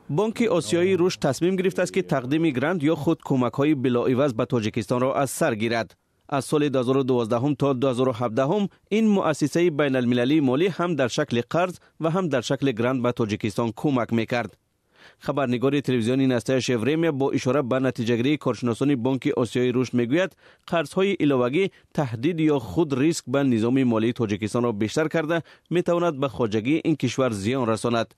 Бонки Осиёии Рушд тасмим гирифтааст, ки тақдими грант ё худ кӯмакҳои билоиваз ба Тоҷикистонро аз сар гирад. Аз соли 2012 то 2017 ин муассисаи байналмилалии молӣ ҳам дар шакли қарз ва ҳам дар шакли грант ба Тоҷикистон кӯмак мекард. Хабарнигори телевизиони «Настоящее время» бо ишора ба натиҷагирии коршиносони Бонки Осиёи Рушд мегӯяд, қарзҳои иловагӣ таҳдид ё худ риск ба низоми молии Тоҷикистонро бештар карда, метавонад ба хоҷагии ин кишвар зиён расонад.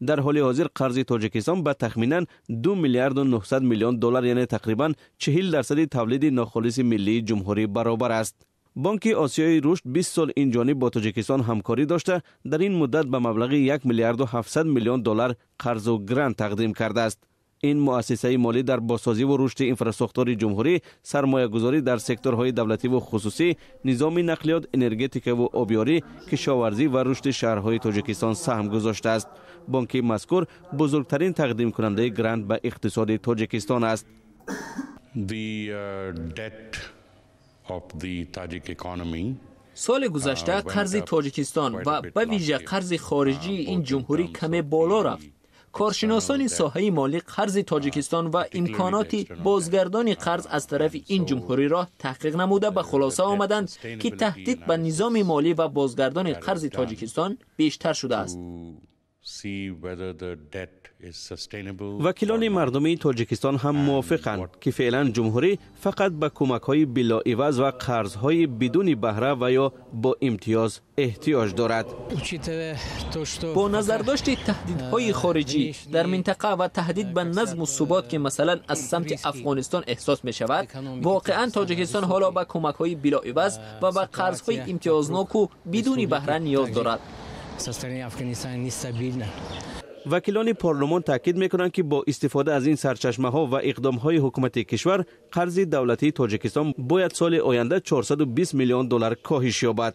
Дар ҳоли ҳозир қарзи Тоҷикистон ба тахминан 2 миллиарду 900 миллион доллар, яъне тақрибан 40% тавлиди нохолиси миллии ҷумҳурӣ баробар аст. Бонки Осиёи Рушд 20 сол ин ҷониб бо Тоҷикистон ҳамкорӣ дошта, дар ин муддат ба маблағи 1 миллиарду 700 миллион доллар қарзу грант тақдим кардааст. Ин муассисаи молӣ дар бозсозиву рушди инфрасохтори ҷумҳурӣ, сармоягузорӣ дар секторҳои давлативу хусусӣ, низоми нақлиёт, энергетикаву обёрӣ, кишоварзӣ ва рушди шаҳрҳои Тоҷикистон саҳм гузоштааст. Бонки мазкур бузургтарин тақдимкунандаи грант ба иқтисоди Тоҷикистон аст. The debt of the Tajik economy Соли гузашта қарзи Тоҷикистон ва ба вижа қарзи хориҷии ин ҷумҳурӣ каме боло рафт. Коршиносони соҳаи молӣ қарзи Тоҷикистон ва имконоти бозгардони қарз аз тарафи ин ҷумҳуриро таҳқиқ намуда, ба хулоса омаданд, ки таҳдид ба низоми молӣ ва бозгардони қарзи Тоҷикистон бештар шудааст. Вакилони мардумии Тоҷикистон ҳам мувофиқанд, ки феълан ҷумҳурӣ фақат ба кӯмакҳои билоиваз ва қарзҳои бидуни баҳра ва ё бо имтиёз эҳтиёҷ дорад. Бо назардошти таҳдидҳои хориҷӣ дар минтақа ва таҳдид ба назму субот, ки масалан аз самти Афғонистон эҳсос мешавад, воқеан Тоҷикистон ҳоло ба кӯмакҳои билоиваз ва ба қарзҳои имтиёзноку бидуни баҳра ниёз дорад. Вакилони парлумон таъкид мекунанд, ки бо истифода аз ин сарчашмаҳо ва иқдомҳои ҳукумати кишвар қарзи давлатии Тоҷикистон бояд соли оянда 420 миллион доллар коҳиш ёбад.